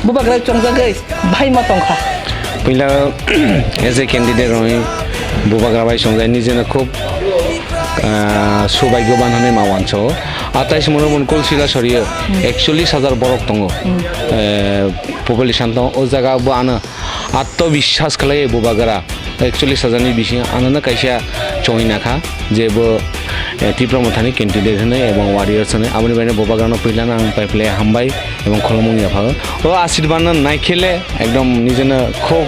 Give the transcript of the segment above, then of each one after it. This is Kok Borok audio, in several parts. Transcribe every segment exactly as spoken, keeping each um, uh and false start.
Bubagra chongjagwi bahai ma tongkha. Puila as a candidate rokni bubagra bai chongjai nijeno khub, ah, subhagyoban hwnwi ma wanso. Atais mono Munkul Sila sorio ekchollis hajar borok tongo. Eh, population tongo. O jaga bo ano atto biswas khlai bubagra ekchollis hajar ni bisingo ano kaisa choi nakha je bo, eh, Tipra Mothani candidate hwnwi ebong warriors hwnwi. Aboni baino bubagrano puilano ang pai phlai hambai ebong khulumung yaphago. O asirbanno naikhele ekdom nijeno khub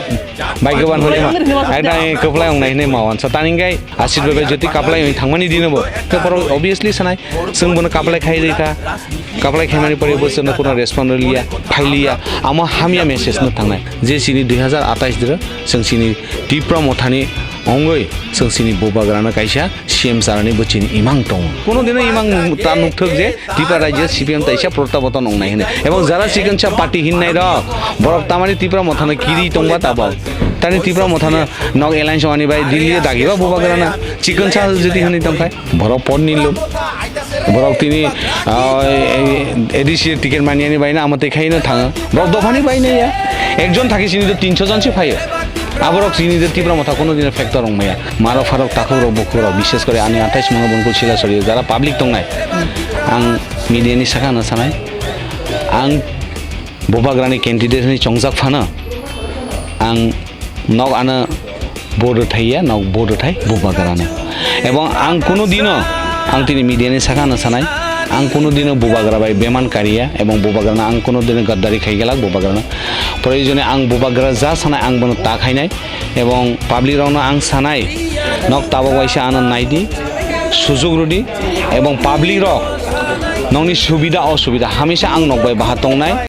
bhagyoban hwnwi ma-, ekdom kwplai wngnai hwnwi ma wansa. Tani hwnkhe asirba bai jyoti kwplai wng thangmani dinobo. Tei borok obviously sanai, chwng bono kwplai khai rikha. Kwplai khaimani pore bo chwngno kuno respond rwliya, phailiya. Amo hamya message no thangnai. Je chini dui hazar atais dro, chwng chini Tipra Mothani ongoi, chwng chini bubagrano kaisa C M charani bo chini imang tongo. Kuno dino imang ta nukthok je Tipra rajyo C P M taisa protyaborton wngnai hwnwi. Ebong jara chikon sa party hinnai rok, borok tamani Tipra Mothano kiri tongba tabok. Tani Tipra Mothano nok alliance wngani bai Delhi o dagiba bubagrano chikon sa jyoti hwnwi tongkhai. Borok porni lok. Borok tini, ah, A D C ticket maniyani bai na amo tei khaino thango. Borok dophani bai naiya. Ekjon thaki sini to tinso jon se phaio. Aborok sini to Tipra Motha kono dino factor wng maya. Marok pharok takhuk rok bukhuk rok, bishes kore ani athais mono Munkul Sila sorio jara public tongnai. Ang media ni saka no sanai. Ang bubagrani candidate hwnwi chongjak phano ang nok ano vote rwthaiya, nok vote rwthai bubagrano. Ebong ang kuno dino ang tini media ni saka no sanai, ang kuno dino bubagra bai beman kariya ebong bubagrano ang kuno dino gaddari khai gelak bubagrano. Proyojone ang bubagra ja sanai ang bono ta khainai ebong public rokno ang sanai nok tabok waisa ano naidi, sujuk rwdi ebong public rok nokni subida osubida hamisa ang nok bai baha tongnai.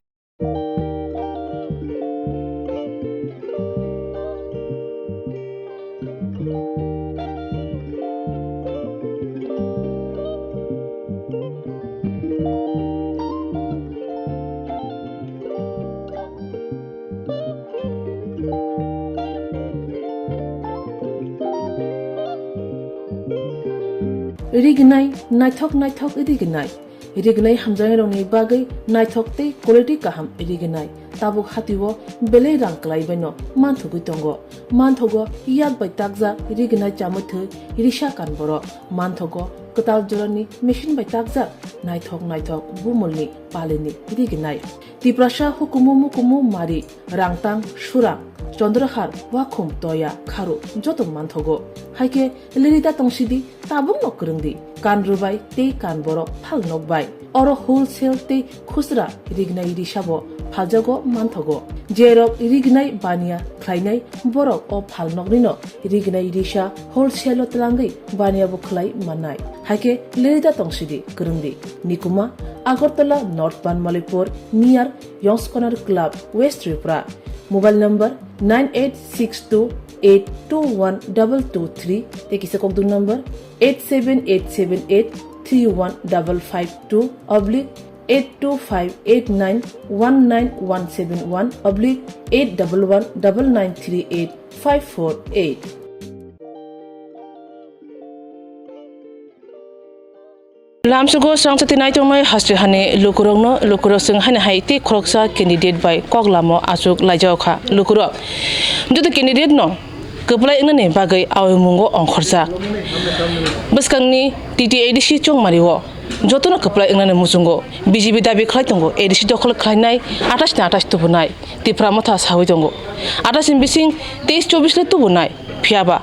Rignai, naithok naithok rignai. Rignai hamjaknairokni bagwi naithok tei quality kaham rignai. Tabuk hatio belai rang kwlaibaino manthogwi tongo. Manthogo yak bai takjak rignai chamwi thwi risa kan borok. Manthogo kwtal jorani machine bai takjak naithok naithok bumulni palini rignai. Tiprasa hukumu mukumu mari, rangtang, surang, chondrahar, wakhum, toya, kharu joto manthogo. Haikhe lirida tongsidi, tabukno kwrwngdi, kan rwbai tei kan borok phal nokbai. Oro wholesale tei khusra rignai risabo phaljago manthogo. Jerok rignai baniya khlainai borok o phalnoknino rignai risa wholesale-o twlangwi baniya bo khlai mannai. Haikhe lirida tongsidi, kwrwngdi. Nikuma, Agartala North Banmalipur, near Yongskonar Club, West Tripura. Mobile number nine eight six two eight two one double two three tei kisa kokdung number eight seven eight seven eight three one double five two oblique eight two five eight nine one nine one seven one oblique eight double one double nine three eight five four eight. Lamsogo swrangsa twi naitongnai haste hani lukurokno lukurok swng haino hai tei khoroksa candidate bai kok lamo achuk laijao kha lukurok. Joto candidate no kwplai wngnani bagwi awi mungo ongkhorjak. Bwskangni T T A D C chongmario jotono kwplai wngnani muchungo B J P dabi khlai tongo, A D C dokhol khlainai athais ni athais tubunai Tipra Motha sawi tongo. Athais ni bising teis chobis le tubunai. Phiya ba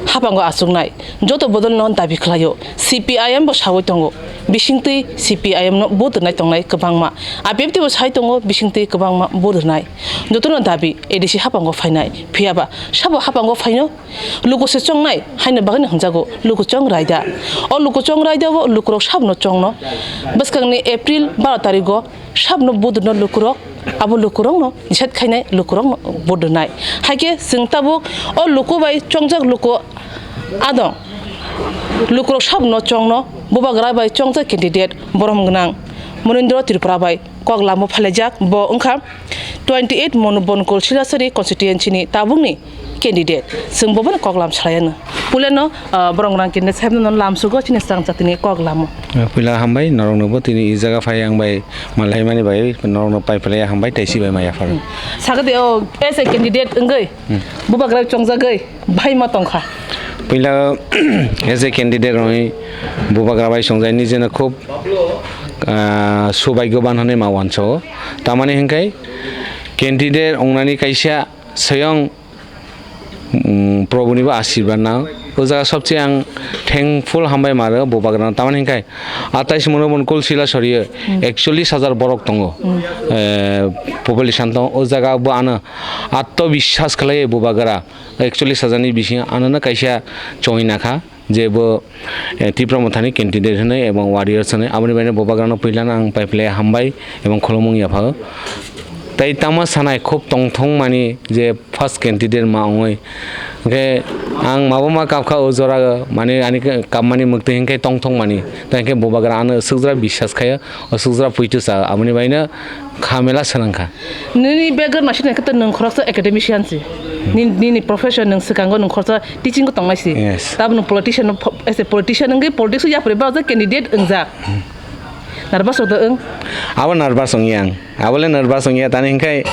haphango achuknai joto bodolno dabi khlaio. C P I M bo sawi tongo, bisingtwi C P I M no vote rwnai tongnai kwbangma. A P F T bo sai tongo, bisingtwi kwbangma vote rwnai. Jotono dabi A D C haphango phainai. Phiya ba sabo haphango phaino? Luku se chongnai haino bagwino hwnjago luku chong raida. O luku chong raida o lukurok sabno chongno. Bwskangni April baro tarigo sabno vote rwno lukurok, abo lukurokno decide khainai lukurokno vote rwnai. Haikhe chwng tabuk o luku bai chongjak luku adong lukurok sabno chongno bubagra bai chongjak candidate borom gwnang Monindra Tripura bai kok lamo phalaijak, bo wngkha twenty eight Manu Bonkol Silasari constituency ni tabukni candidate. Chwng bo bono kok lam salaiyano. Puilano, ah, borok rang kinde saimano lam sugo chini chwng chatini kok lamo. Puila hambai norokno bo tini i jaga phai ang bai malaimani bai norokno pai phlai hambai tei si bai maya pharo. Hmm. Sakadi o as a candidate wngwi Hmm. bubagra chongjagwi bai ma tongkha. Puila as a candidate roi bubagra bai chongjai nijeno khub, ah, subhagyoban hwnwi ma wanso. Tamani hinkhai candidate ongnani kaisa soyong, mm, Probhu ni bo asirwad nang. O jaga sobse ang thankful hambai maro bubagrano. Tamani hinkhai atais Manu Bonkol Silasari o Hmm. ekchollis hajar borok tongo. Hmm. Eh, population tongo. O jaga bo ano atto biswas khlai bubagra ekchollis hajar ni bisingo ano no kaisa chongwi nakha. Je bo, eh, Tipra Mothani candidate hwnwi ebong warriors hwnwi, aboni baino bubagrano puilano ang pai phlai hambai ebong khulumung yapha o. Tei tamo sanai khub tongthokmani je first candidate ma wngwi. Hwnkhe ang mabo ma kapkha o jora, mane ani kapmani mwktwi hwnkhe tongthokmani. Tei hwnkhe bubagra ano swkjra biswas khaio, o swkjra puitu cha, aboni baino kha mela swnangkha. Nini background naisik naikhe nwng khoroksa academician se. Nini, nini profession nwng swkango nwng khoroksa teaching o tongnai se. Yes. Tabuk nwng politician no pho-, as a politician wngwi politics o yapri ba candidate wngjak. Nervous rok da wng? Abo nervous wngya ang. Abo le nervous wngya tani hwnkhe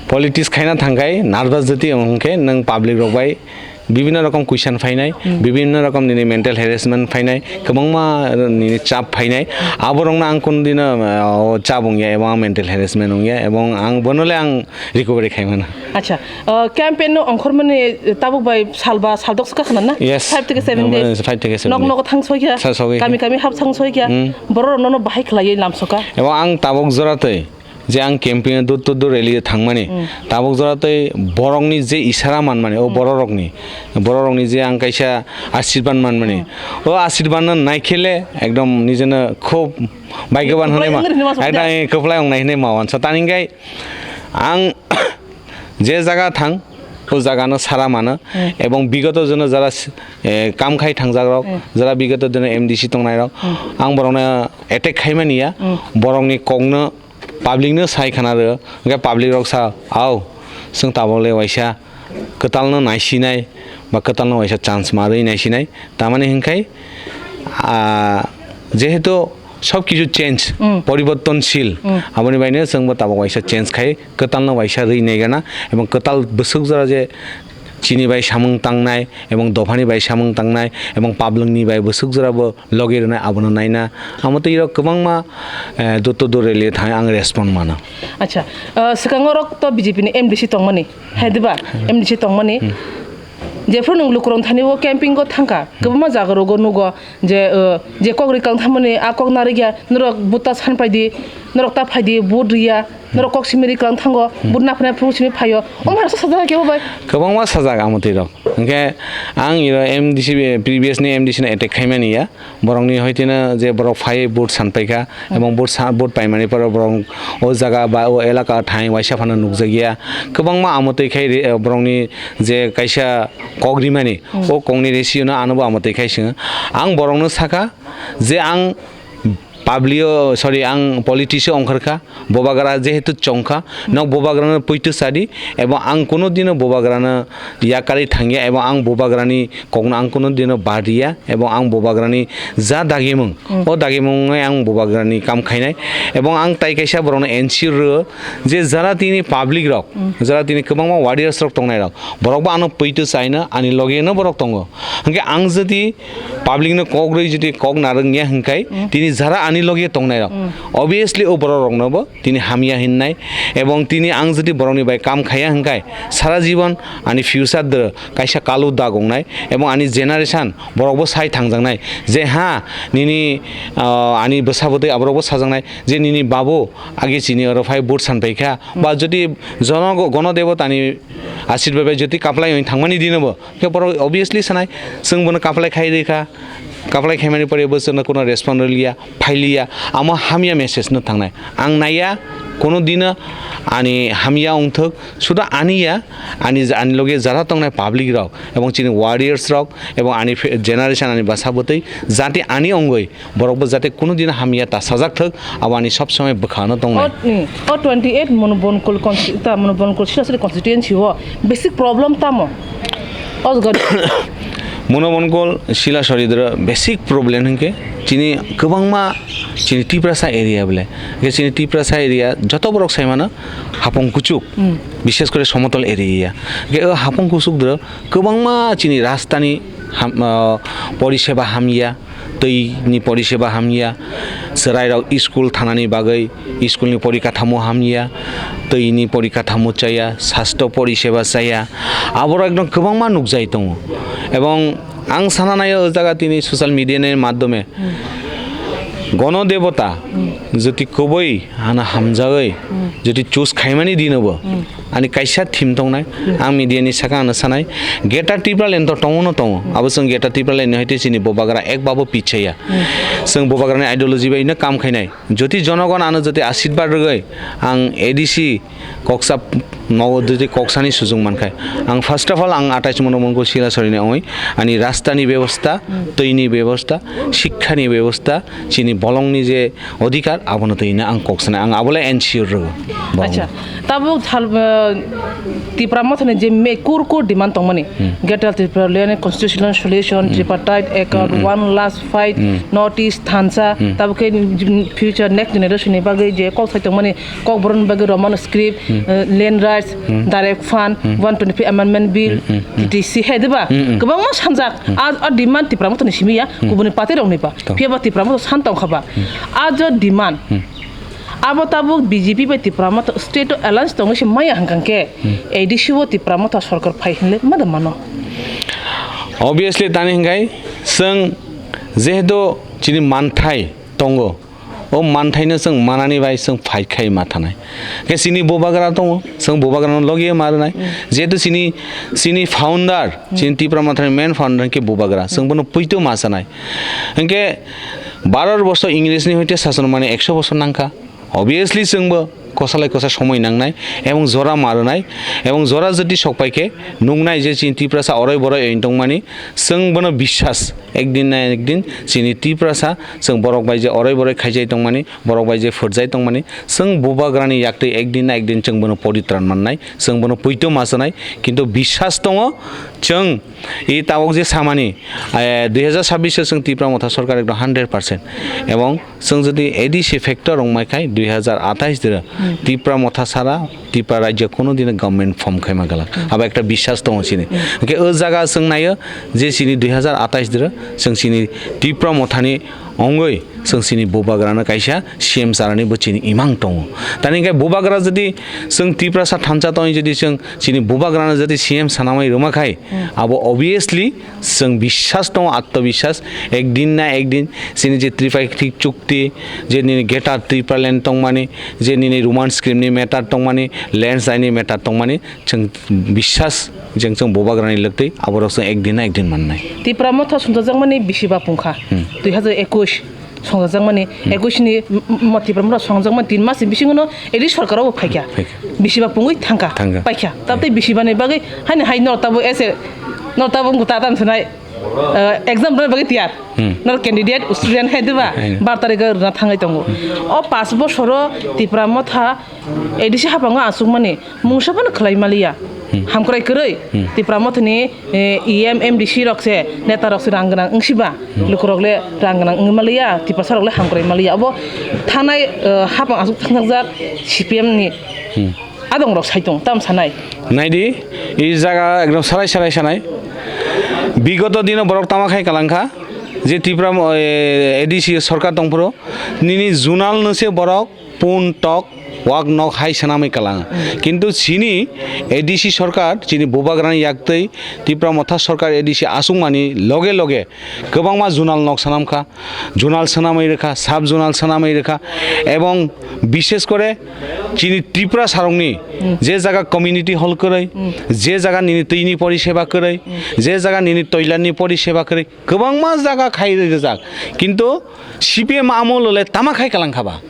politics khaina thangkhai nervous jati wngkhe nwng public rok bai bibinno rokom question phainai, Hmm. bibinno rokom nini mental harassment phainai, kwbangma nini chap phainai. Aborokno ang kunu dino, uh, chap wngya, ebong ang mental harassment wngya, ebong ang bono le ang recovery khai mano. Acha, uh, campaign no ongkhormani tabuk bai sal ba sal dok swkha khna na? Yes. Five theke seven days. Five theke seven Nok days. Nok thang soikha. Sa sogwi. Kami kami hap thang soikha. Hmm. Borok rok nono bahai khlaiwi lam soka. Ebong ang tabuk jora twi je ang campaign door to door rally thangmani, Hmm. tabuk jora tei borokni je isara manmani, o Hmm. bororokni, bororokni je ang kaisa asirban manmani, Hmm. o asirban no naikhele ekdom nijeno khub bhagyoban Kwplai hwnwi ma, wngwi rwma ekdom swkha. Kwplai wngnai hwnwi ma wansa. Tani hwnkhe ang je jaga thang, o jaga no sara mano, Hmm. ebong bigoto jono jara s-, eh, kam khai thangjak rok, Hmm. jara bigoto jono M D C tongnai rok, Hmm. ang borokno attack khaimani ya, Hmm. borokni kokno public no sai khana rw, hwnkhe public rok sa, "Au, chwng tabuk le waisa kwtal no naisinai, ba kwtal no waisa chance ma rwi naisinai." Tamani hwnkhai, ah, jehetu sob kichu change, Mm. poribortonshil, Mm. aboni baino chwngbo tabuk waisa change khai, kwtal no waisa rwi nai gana, ebong kwtal bwswk jora je chini bai samung tangnai, ebong dophani bai samung tangnai, ebong public ni bai bwswk jora bo logi rwnai abono naina. Amo twi rok kwbangma, eh, door to door rally thang ang respond mano. Acha, uh, swkango rok to B J P ni M D C tongmani, hai diba? M D C tongmani. Hmm. Jephru nwng lukurok thani o camping o thangkha, Hmm. kwbangma jaga rogo nugo je, uh, je kok rikang thamani a kok narikya, norok buta san paidi, norok ta phaidi, vote riya, norok kok simi rikang thango, Hmm. vote naphana phuru simi phaio. Omo hai rok sajak kebo bai. Kwbangma sajak amo twi rok. Hwnkhe ang iro M D C, previous ni M D C no attack khaimani ya. Borokni hoitino je borok phai vote san paikha, Hmm. ebong vote sa-, vote paimani pore borok o jaga ba o elaka thai waisa phano nukjakya. Kwbangma amotwi khai ri-, borokni je kaisa kok rimani, Hmm. o kokni ratio no ano bo amotwi khai swngo. Ang borokno sakha je ang public o, sorry, ang politics o ongkharkha, bubagra jehetu chongkha, nok bubagrano poito sadi, ebong ang kuno dino bubagrano yakarwi thangya, ebong ang bubagrani kokno ang kuno dino bad riya, ebong ang bubagrani ja dagimung, Mm. o dagimung wngwi ang bubagrani kam khainai, ebong ang tai kaisa borokno ensure rwo je jara tini public rok, Mm. jara tini kwbangma warriors rok tongnai rok, borok bo ano poito chaino ani loge no borok tongo, hwnkhe ang jodi public no kok rwi jodi kok narwkya hwnkhe Mm. tini jara ani loge tongnai rok, Mm. obviously o borok rokno bo tini hamya hinnai, ebong tini ang jodi borokni bai kam khaiya hwnkhe sara jibon ani future de kaisa kalu dag wngnai, ebong ani generation borok bo sai thangjaknai je ha nini, ah, ani bwsa bwtwi aborok bo sajaknai je nini babu age chini oro phai vote san paikha, ba jodi jono gono debotani asirbai bai jodi kaplai wng thangmani dinobo khe borok obviously sanai chwng bono kaplai khai rikha, kaplai khaimani pore bo chwngno kuno respond rwliya. Phailiya, amo hamya message no thangnai. Ang naiya, Kono dino ani hamya wngthok, suda ani ya, ani, ani loge jara tongnai public rok, ebong chini warriors rok, ebong ani fe-, generation, ani bwsa bwtwi, jate ani wngwi borokbo jate kono dino hamya ta sajak thok, abo ani sob somoi bwkhano tongnai. O, ni, o twenty eight Mono Bonkol consti-, ta Mono Bonkol Silasori constituency o basic problem tamo? O jaga Mono Bonkol Silasori doro basic problem hinkhe chini kwbangma chini Tiprasa area bole. Hinkhe chini Tiprasa area joto borok saimano hapong kuchuk, Hmm. bishes kore somotol area. Hinkhe o hapong kuchuk doro kwbangma chini rastani ham-, ah, poriseba hamya, twi ni poriseba hamya, chwrairok school thanani bagwi school ni porikathamo hamya, twi ni porikathamo chaya, sastho poriseba chaya, aborok ekdom kwbangma nukjai tongo. Ebong ang sana naio o jaga tini social media ni madhyome gono debota jwtwi kubui hana hamjagwi jwtwi choose khaimani dinobo. Ani kaisa thim tongnai, ang media ni saka ano sanai, Greater Tipraland to tongo no tongo, abo chwng Greater Tipraland ni hoite chini bubagra ek babo pichaya. Chwng bubagra ni ideology bai no kam khainai. Jodi jonogon ano jodi ashirbad rwgwi ang A D C koksa nogo jodi koksani sujung mankhai, ang first of all ang atais mono mungko Silasori ni ongwi ani rasta ni bebosta, twi ni bebosta, shikha ni bebosta, chini bolong ni je odhikar, abono twi hwnwi ang kok sanai, ang abole ensure rw. Acha, tabuk thal, eh, Tipra Mothani je me kur kur demand tongmani, Hmm. Greater Tipraland, constitutional solution, Hmm. Tripartite accord, Hmm, hmm. One last fight, Hmm. North East thansa, Hmm. tabuk khe future next generation ni bagwi je kok sai tongmani, Kokborok ni bagwi Roman script, Hmm. eh, land rights, Hmm. direct fund, Hmm. One twenty-five amendment bill, Hmm, hmm, hmm. T T C hai diba? Hmm, hmm. Kwbangma sanjak, Hmm. a, a demand Tipra Mothani simi ya, Hmm. kubuni party rok ni ba. Tong. Phiya ba Tipra Motha san tong kha ba. Hmm. A jo demand. Hmm. Abo tabuk B J P bai Tipra Motha state o alliance tongwi se maya hwnkha khe Hmm. A D C o Tipra Motha sorkar phai hinle ma da mano? Obviously tani hwnkhe chwng jehetu chini manthai tongo, o manthaino chwng manani bai chwng fight khai ma thanai. Khe chini bubagra tongo, chwng bubagrano logi ma rwnai. Hmm. Jehetu chini, chini founder, Hmm. chini Tipra Mothani main founder hwnkhe bubagra, chwng bono puito ma chanai. Hwnkhe baro bosor Ingresni hoite sason mani ekso bosor nangkha. Obviously, chwngbo kosalai kosa somoi nangnai, ebong jora ma rwnai, ebong jora jodi sokpai khe nuknai je chini Tiprasa oroi boroi oin tongmani, chwng bono biswas, ekdin na ekdin chini Tiprasa, chwng borok bai je oroi boroi khaijai tongmani, borok bai je phwrjai tongmani, chwng bubagrani yaktwi ekdin na ekdin chwng bono poritran mannai, chwng bono puito ma chanai, kintu biswas tongo, chwng I tabuk je samani, eh, dui hazar sabbish o chwng Tipra Motha sorkar ekdom hundred percent. Ebong chwng jodi A D C factor wngmai khai dui hazar atais dira Hmm. Tipra Motha sara Tipra rajya kono dino government form khaima galak. Hmm. Abo ekta biswas tongo chini. Hmm. Hwnkhe o jaga chwng naio je chini dui hazar atais dira chwng chini Tipra Mothani ongoi chwng chini bubagrano kaisa C M chanani bo chini imang tongo. Tani hwnkhe bubagra jodi chwng Tiprasa thansa tongwi jodi chwng chini bubagrano jodi C M sanamai rwma khai, Hmm. abo obviously chwng biswas tongo, atmabiswas, ekdin na ekdin chini je tripartite chukti, je nini Greater Tipraland tongmani, je nini Roman script ni matter tongmani, land side ni matter tongmani, chwng biswas jeng chwng bubagrani loktwi aborok chwng ekdin na ekdin mannai. Tipra Motha sumjakjakmani bisi ba pungkha, Hmm. dui hazar ekush songjakjakmani, Hmm. ekush ni m-, m-, Tipra Motha songjakmani tin mas ni bisingo no A D C sorkar o phaikha. Phaikha. Bisi ba pungwi thangkha, Thangkha. paikha. Tabtei bisi ba ni bagwi haino hai no tabo ese, no tabo wngkha ta tam sanai, eh, exam rwna bagwi tiyar. Hmm. Nor candidate, student hai diba? Hai. Bar tarikh o rwna thangwi tongo. O pas bosoro Tipra Motha A D C haphango achukmani mungsa phano khwlai maliya. Hmm. Hamkrai kwrwi Hmm. Tipra Mothani, eh, E M, M D C rok se, neta rok se rang gwnang wngsiba. Hmm. Lukurok le rang gwnang wngwi maliya, Tiprasa rok le hamkrai maliya. Abo thanai, eh, haphang achuk thangjakjak C P M ni Hmm. adong rok sai tong, tam sanai. Naidi, i jaga ekdom sarai sarai sanai. Bigoto dino borok tama khai kalangkha, je Tipra mo-, eh, A D C sorkar tongphuru, nini junal no se borok pun tok wak nok hai swnamwi kalang. Kintu chini A D C sorkar, chini bubagrani yaktwi Tipra Motha sorkar A D C aswkmani loge loge kwbangma junal nok swnamkha, junal swnamwi rwkha, sub junal swnamwi rwkha, ebong bishes kore chini Tripura sarokni je jaga community hall kwrwi, je jaga nini twini poriseba kwrwi, je jaga nini toiletni poriseba kwrwi, kwbangma jaga khai rijak, kintu C P M amolo le tama khai kalang kha ba?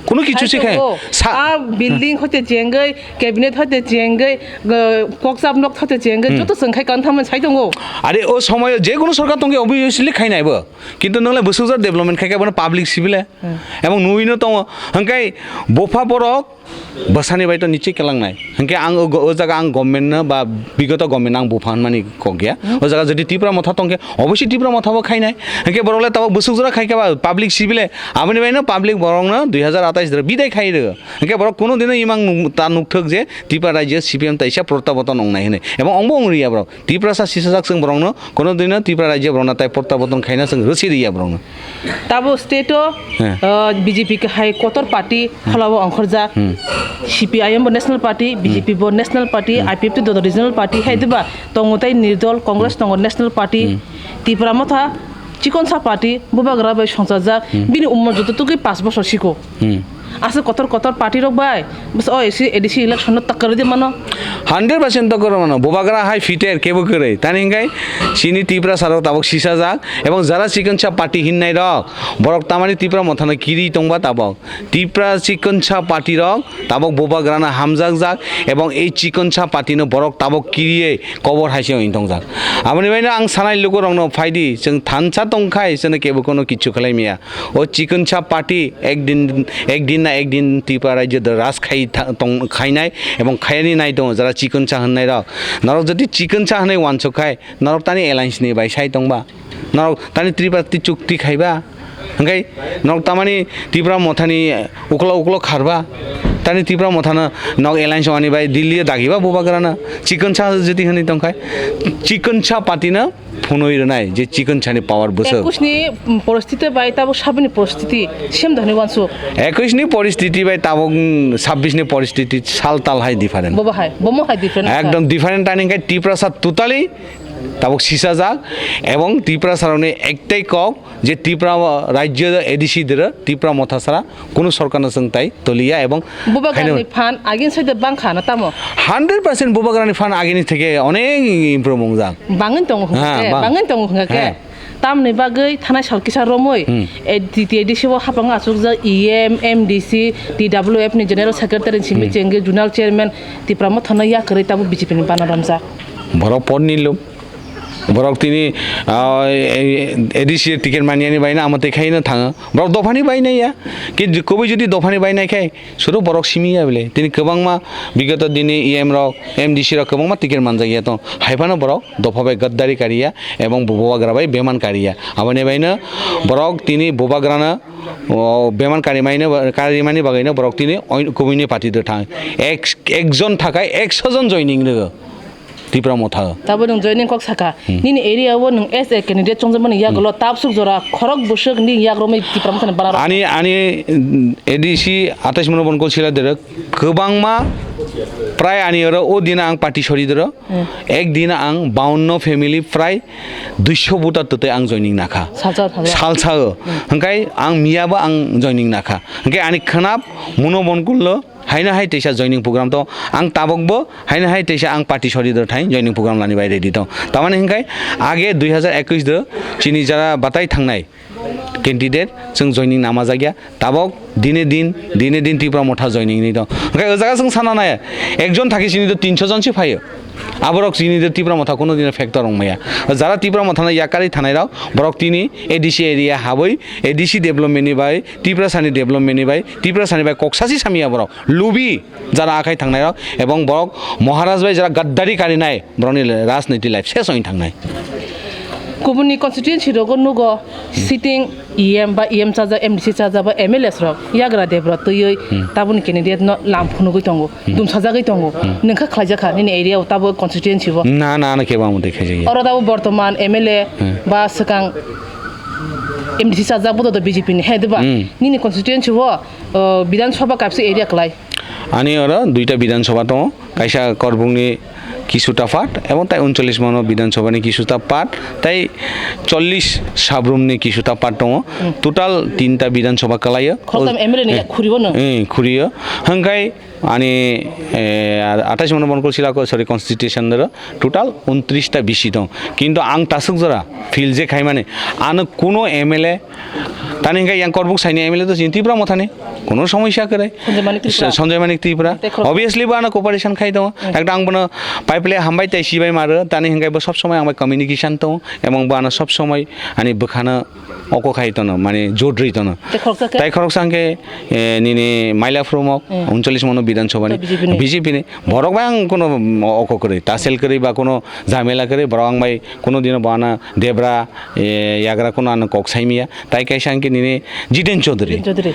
Kuno kichu se khai. Sa- Ah, building hoite chengoi, cabinet hoite chengoi, go-, kokchap nok hoite chengoi, Hmm. joto chwng khai kan thamani sai tongo. Are o somoyo je kuno sorkar tongkhe obviously khai naibo. Kintu nongle bwswkjak development khai khe bono public sibile. Hmm. Ebong nuino tongo. Hwnkhe bupha borok bwsani bai to niche kelangnai. Hwnkhe ang o go-, o jaga ang government no ba bigoto government no ang bupha hwnmani kok ya. Hmm. O jaga jodi Tipra motha tongkhe, obviously Tipra motha bo khainai. Hwnkhe borok le tabok bwswk jora khai khe ba public sibile. Aboni bai no public borok no dui hazar atais doro bidai khai rw. Hwnkhe borok kuno dino imang nuk-, ta nukthok je Tipra rajyo C P M taisa protyaborton wngnai hwnwi. Ebong ongbo wngriya borok. Tiprasa sisajak chwng borokno, kono dino Tipra rajyo borokno tai protyaborton khaina chwng rwsi riya borokno. Tabo state o, He. uh, B J P ke hai kotor party Hmm. phalao ongkhorjak. Hmm. C P I M bo national party, Hmm. B J P bo national party, Hmm. I P F T do regional party, hai Hmm. diba tongo tai nirdol, Congress Hmm. tongo national party, Hmm. Tipra motha chikonsa party, bubagra bai songchajak, Hmm. bini umor joto tugui pas bosor siko. Hmm. Aswk kotor kotor party rok bai, bwsa o A D C election no takarwi de mano. Hundred percent takarwi mano. Bubagra hai fitter kebo kwrwi. Tani hwnkhe chini Tiprasa rok tabok sisajak ebong jara chikonsa party hinnai rok, borok tamani Tipra mothano kiri tongba tabok. Tipra chikonsa party rok tabok bubagrano hamjakjak ebong ei chikonsa party no borok tabok kiriwi kobor hai se wng tongjak. Aboni baino ang sanai lukurokno phaidi, chwng thansa tongkhai chwngno kebo kono kichu khlai maya. O chikonsa party ek din, ek din na ek din Tripura rajyo do raj khai tha-, tong, khainai ebong khayani nai tongo jara chikonsa hwnnai rok. Norok jodi chikonsa hwnwi uansuk khai, norok tani alliance ni bai sai tongba? Norok tani Tripura ti chukti khaiba? Hwnkhe norok tamani Tipra mothani uklo uklo kharba? Tani Tipra mothano nok alliance wani bai Delhi o dagiba bubagrano? Chikonsa jodi hwnwi tongkhai, chikonsa party no phunui rwnai je chikonsa ni power bwswk. Ekwis ni, mm, poristiti bai tabuk sabini poristiti same da hwnwi uansuk. Ekwis ni poristiti bai tabuk, mm, sabbish ni poristiti sal tal hai different. Bobo hai, bomo hai different kha. Ekdom different tani hwnkhe Tiprasa totally tabuk sisajak ebong Tiprasa rokni ektai kok je Tripura rajyo A D C doro Tipra motha sara kunu sorkarno chwng tai toliya ebong Bubagrani phan agini side bangkha na tamo? Hundred percent bubagrani phan agini theke onek improve wngjak. Bangwin tongo hwnka Ha, khe, bang. Bangwin tongo hwnka khe. Ha. Tamni bagwi thanai sal kisa romwi, Hmm. eh, T T A D C o hapang achukjak E M, M D C, T W F ni General Secretary simi Hmm. chengwi Zonal Chairman Tipra mothano yakarwi tabuk B J P ni bana romjak. Borok porni lub. Borok tini, ah, eh, A D C ticket maniyani baino amo tei khaino thango. Borok dophani bai naiya. Ki kubui jodi dophani bai nai khai, suru borok simi ya bile. Tini kwbangma bigoto dini E M rok, M D C rok kwbangma ticket manjak ya tong. Hai phano borok dopha bai gaddari kariya ebong bubagra bai beman kariya. Aboni baino borok tini bubagrano, o, beman karimaino, karimani bagwino borok tini oin-, kubuini party do thang. Ek, ekjon thakai ekso jon joining rwgo. Tipra motha. Tabo nwng joining kok saka. Hmm. Nini area o nwng as a candidate chongjak mani yagulo Hmm. tabsuk jora khorok bwswk ni yagromwi Tipra motha ni bana rok. Ani, ani, mm, A D C atais mono bon kol sila derek kwbangma prai ani oro o dina ang party sori dero. Hmm. Ek dina ang baunno family prai duiso voter twtwi ang joining nakha. Salsa, salsa. Salsa o. Hmm. Hwnkhe ang miya bo ang joining nakha. Hwnkhe ani khwnap mono bon kol lo Haino hai teisa joining program to ang tabok bo haino hai teisa ang party sori do thai joining program lani bai ready to. Tamani hingkai age dui hazar ekwis do chini jara batai thangnai candidate chwng joining nama jagya tabok dine din, dine din Tipra motha joining ni to. Hingkai o jaga chwng sana nai ekjon thaki chini do tinso jon si phaio. Aborok chini do Tipra motha kuno dino factor wng maya. Jara Tipra motha no yakarwi thanai rok borok tini A D C area habwi A D C development ni bai Tiprasani development ni bai, Tiprasani bai kok sasi samya borok. Lubi jara akhai thangnai rok, ebong borok Maharaj bai jara gaddari karinai, borokni rajniti life ses oi thangnai. Kubuni constituency rogo nugo sitting E M ba E M chajak, M D C chajak ba M L As rok yagra debra twiwi Hmm. tabuni candidate no lam phunugwi tongo, Hmm. dumsajagwi tongo. Hmm. Nwngkha khlaijakha nini area o tabo constituency o. Na, na, na, kebo amo dekha jaya. Oro tabo bortoman M L A Hmm. ba swkang M D C chajak bodo do B J P ni, he, diba? Hmm. Nini constituency o, uh, Bidhan Sabha kaisa area kwlai? Ani oro duita Bidhan Sabha tongo, kaisa Korbukni kisuta part, ebong tai uncholish mono Bidhan Sabha ni kisuta part, tai chollish Sabrum ni kisuta part tongo. Hmm. Total tinta Bidhan Sabha kwlaio. Khoroktham M L A ni Eh, yak khuribo no? Eh, khuriyo. Hingkai Ani, eh, athais mono Bonkol Silachari constitution doro total untris ta bisi dong. Kintu ang tasuk jora feel je khaimani, ano kuno M L A tani hingke yang Korbuk saini M L A to chini Tipra Mothani kuno somosya kwrwi. Sanjay Manik Tripura. Sa-, Sanjay Manik Tripura. Tei khorok- Obviously bo ano cooperation khai tongo. Hmm. Ekta ang bono pipeline hambai tei sibai maro, tani hingke bo sob somoi ang bai communication tongo, ebong bo ano sob somoi ani bwkhano oko khai tono, mane jot rwi tono. Tei khoroksa khe? Tai khoroksa hwnkhe, eh, nini maila phrumok, Hmm. uncholish mono Bidhan Sabha ni, To B J P ni. B J P ni. Borok bai ang kuno, mm, oko kwrwi, tasel kwrwi ba kuno jamela kwrwi, borok ang bai kuno dino bo ano debra, eh, yagra kuno ano kok saimiya. Tai kaisa hwnkhe nini Jiten Chaudhary. Jiten Chaudhary.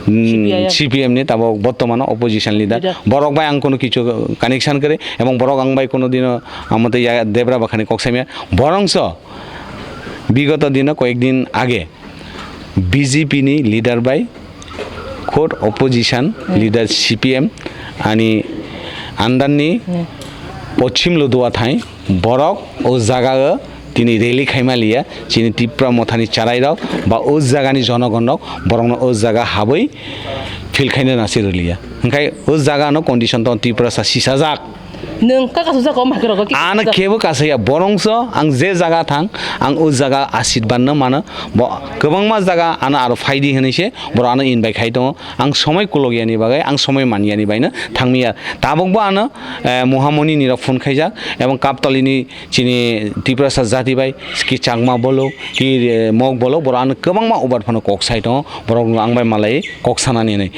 Mm, C P I M. C P M ni tabok bortomano opposition leader. Leader. Borok bai ang kuno kichu connection kwrwi, ebong borok ang bai kuno dino amotwi ya-, debra bakhani kok saimiya. Borongso Bigoto dino koyekdin age B J P ni leader bai khud opposition Hmm. leader C P M ani under ni Hmm. Pochim Ludua thai borok o jaga o tini rally khaima liya chini Tipra Mothani charai rok ba o jaga ni jonogon rok borok no o jaga habwi feel khaina nasi rwliya hwnkhe o jaga no condition tong Tiprasa sisajak. Nwng kaka sujak o, mahke rogo ki Ano sujak? Kebo kasaya, borongso ang je jaga thang, ang o jaga asirbanno mano. Bo kwbangma jaga ano aro phaidi hinwi se, borok ano invite khai tongo. Ang somoi kulokyani bagwi, ang somoi manyani baino thangmiya. Tabukbo ano, eh, Mohamoni nirok phone khaijak, ebong Kaptolini chini Tiprasa jati bai, ki Chakma bolok, ki, eh, Mok bolok, borok ano kwbangma ubar phano kok sai tongo, borok ang bai malai kok sanani hinwi.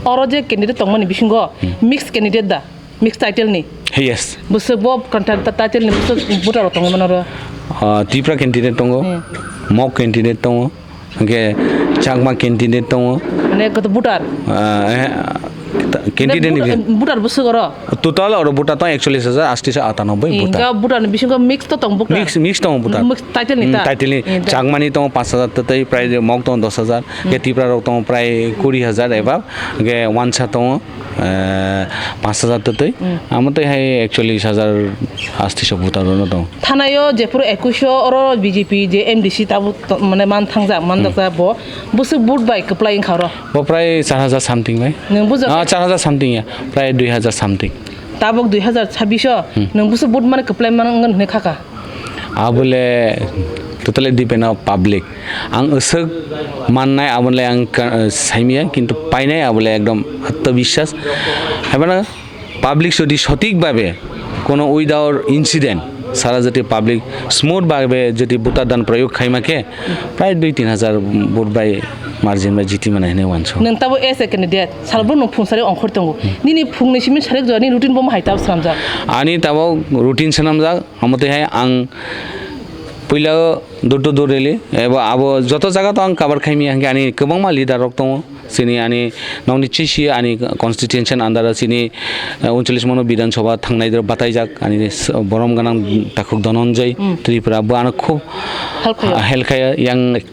Oro je candidate tongmani bisingo Hmm. mixed candidate da? Mix title ni. Yes. Bwswk bo content title ni bwswk voter rok tongo mano ro. Ah, Tipra candidate tongo, Hmm. Mok candidate tongo, hwnkhe Chakma candidate tongo. Mane koto voter? Ah, eh, candidate ni Mane voter, voter bwswk oro? Total oro voter tong ekchollish hajar aatso atanoboi voter. Hwnkhe voter ni bisingo mix to tong voter? Mix, mix tongo voter. Mix title ni Hmm, ta? Title ni. Hmm, ta. Chakma ni tongo panch hajar twtwi, prai Mok tongo dos hajar, Hmm. hwnkhe Tipra rok tongo prai kuri hajar eba, hwnkhe wansa tongo. Eh, panch hajar twtwi. Hmm. Amo tei hai ekchollish hajar aatso voter rok no tongo. Thanaio jephuru ekush oro B J P je M D C tabuk to-, mane man thangjak, man Hmm. dakjak bo. Bwswk vote bai kwplai wngkha oro? Bo prai char hajar something bai. Nwng bujak? Ah, char hajar something ya. Prai dui hajar something. Tabuk dui hajar chabbish o Hmm. nwng bwswk vote mane kwplai man wngkha kha? Abole totally depend on public. Ang aswk mannai abole ang ka-, saimya, kintu painai abole ekdom atmabiswas. Haibano public jodi sotik babe kono without incident, sara jodi public smooth babe jodi voter dan proyog khaima khe, prai dui tin hajar vote bai margin bai jiti mano hinwi wansu. Nwng tabo as a candidate, salbro nwng phungsari ongkhor tongo. Hmm. Nini phungni simi sarik jora nini routine bo hai tabo swnamjak? Ani tabo routine swnamjak. Omo twi hai ang puila o door to door rally eba abo joto jaga to ang cover khaimya, hwnkhe ani kwbangma leader rok tongo. Chini ani nokni chisi ani constituency under o chini, eh, uncholish mono Bidhan Sabha thangnai doro bataijak ani s-, borom gwnang takhuk Dhananjay Hmm. Tripura bo ano khub Help khayo. Help khayo. Yang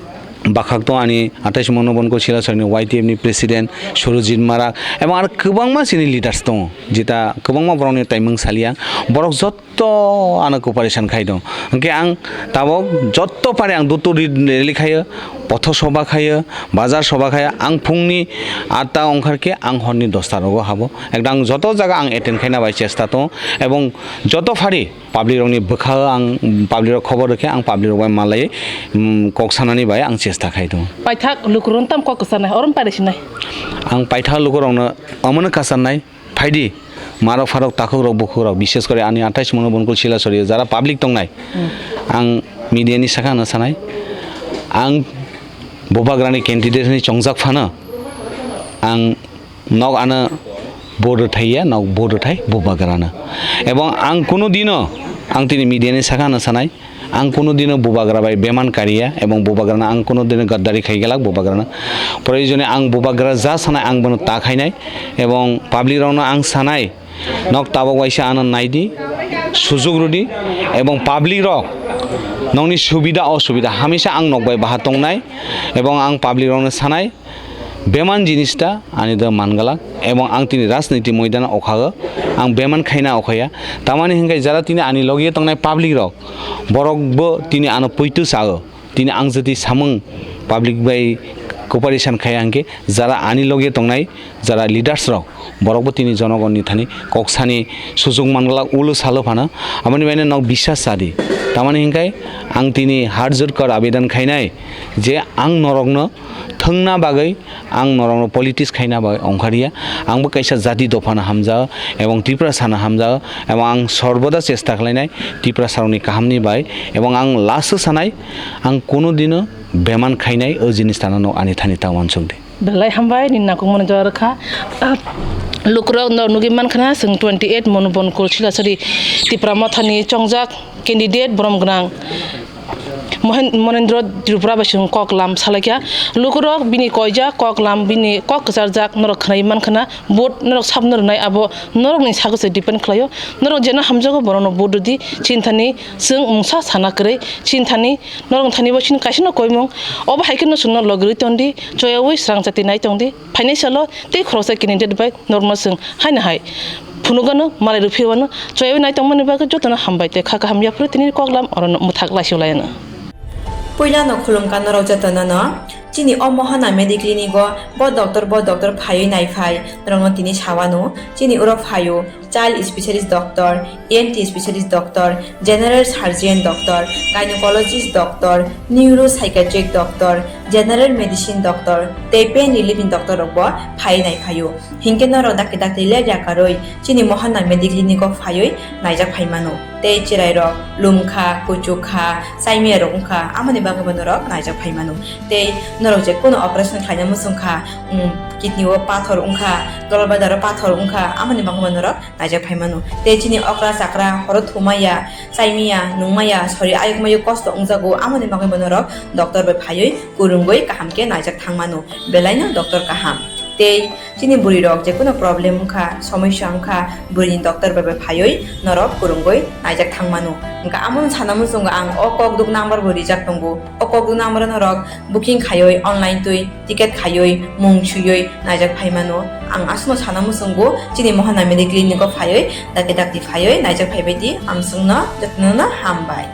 bakhak tong ani athais mono Bonkol Silachari ni Y T F ni president Surojit Marak ebong aro kwbangma chini leaders tongo, jeta kwbangma borokni taimung saliya, borok jotto ano cooperation khai tong. Hwnkhe ang tabok jotto pare ang door to door rally khayo, potho soba khayo, bazar soba khayo, ang phungni atta ongkhar khe ang horni dosta rogo habo. Ekdang joto jaga ang attend khaina bai chesta tongo ebong joto phari public rokni bwkha ang, public rok khobor rwkhe ang public rok bai malai, mm, kok sanani bai ang chesta khai tongo. Paithak lukurok tam kok kwcharnai, orom pairi sinai. Ang paithak lukurokno omono kwcharnai, phaidi marok pharok takhuk rok bukhuk rok, bishes kore ani athais mono Bonkol Silachari jara public tongnai. Hmm. Ang media ni sakha no sanai, ang Bubagrani candidate hinwi chongjak phano ang nok ano vote rwthaiya, nok vote rwthai Bubagrano. Ebong ang kuno dino, ang tini media ni sakha no sanai, ang kuno dino Bubagra bai beman kariya, ebong Bubagrano ang kuno dino gaddari khai gelak Bubagrano. Proyojone ang Bubagra ja sanai ang bono ta khainai, ebong public rokno ang sanai, nok tabok waisa ano naidi, sujuk rwdi, ebong public rok nokni subida osubida hamisa ang nok bai baha tongnai, ebong ang public rokno sanai, beman jinis ta ani do mangalak, ebong ang tini rajniti moidano okhago, ang beman khaina okhaya. Tamani hwnkhe jara tini ani logi tongnai public rok, borok bo tini ano poito chago. Tini ang jodi samung public bai Cooperation khai hwnkhe jara ani loge tongnai jara leaders rok, borokbo tini jonogonni thani koksani sujuk manglak ulo salo phano. Aboni baino nok biswas chadi. Tamani hwnkhe ang tini har jot kor abedan khainai je ang norokno thwngna bagwi, ang norokno politics khaina bagwi ongkharya. Angbo kaisa jati dophano hamjao ebong Tiprasano hamjao ebong ang sorboda chesta khlainai Tiprasarokni kahamni bai ebong ang last o sanai ang kunu dino beman khainai o jinis tanano ani thani ta uansuk di. Belai hambai, nini nakukmano jora rwkha. Ah, lukurok no nugwi mankha na, chwng twenty eight Monubon Kul Silasari Tipra Mothani chongjak candidate borom gwnang Mohen-, Monendro Tripura bai chwng kok lam salaikha. Lukurok bini koijak kok lam, bini kok kwcharjak norok khwnai mankha na, vote norok sabno rwnai abo norokni sago se depend khlaio. Norok jeno hamjago borokno vote rwdi, chini thani chwng mungsa sana kwrwi, chini thani Norok thani bo chini kaisa no koimung. Obo hai khe no chwngno logirwi tongdi, choyaui srang chati nai tongdi. Phainai salo tei khoroksa candidate bai norokno chwng haino hai phunukgano malai rwphiyano choyaui nai tongmani bagwi jotono hambai tei kha kaham yaphuru tini koklam orono mwthak laisio laiano. Puilano khulumkha norok jotono no. Chini o Mohana Mediclinic o bo doctor, bo doctor phaiwi naiphai norokno tini sawano. Chini oro phaio. Child specialist doctor, E N T specialist doctor, general surgeon doctor, gynecologist doctor, neuropsychiatric doctor, general medicine doctor, tei pain relief ni doctor rok bo phaiwi nai phaio. Hinkhe norok dakti dakti ler yakarwi chini Mohana Mediclinic o phaiwi naijak phai mano. Tei chwrai rok lumkha, kuchukha, chaimiya rok wngkha, amoni bagwi bo norok naijak phai mano. Tei norok je kono operation khlaina muchungkha, um, kidney o pathor wngkha, dolbadar o pathor wngkha, amoni bagwi bo norok naijak phai mano. Tei chini okra chakra horo thumaya, chaimiya, nungmaya, sori ayuk mayuk kosto wngjago, amoni bagwi bo norok doctor bai phaiwi kwrwngwi kaham khe naijak thang mano. Belaino doctor kaham. Tei chini bwrwi rok je kono problem wngkha, somosya wngkha, bwrwini doctor bai bai phaiwi norok kwrwngwi naijak thang mano. Wngkha amoni sana muchungo ang o kokduk number bo rijak tongo. O kokduk number o norok booking khaiwi online twi ticket khaiwi mung suiwi naijak phai mano. Ang aswkno sana muchungo chini Mohana Mediclinic o phaiwi dakti dakti phaiwi naijak phai bai di, ang chwngno jotono no hambai.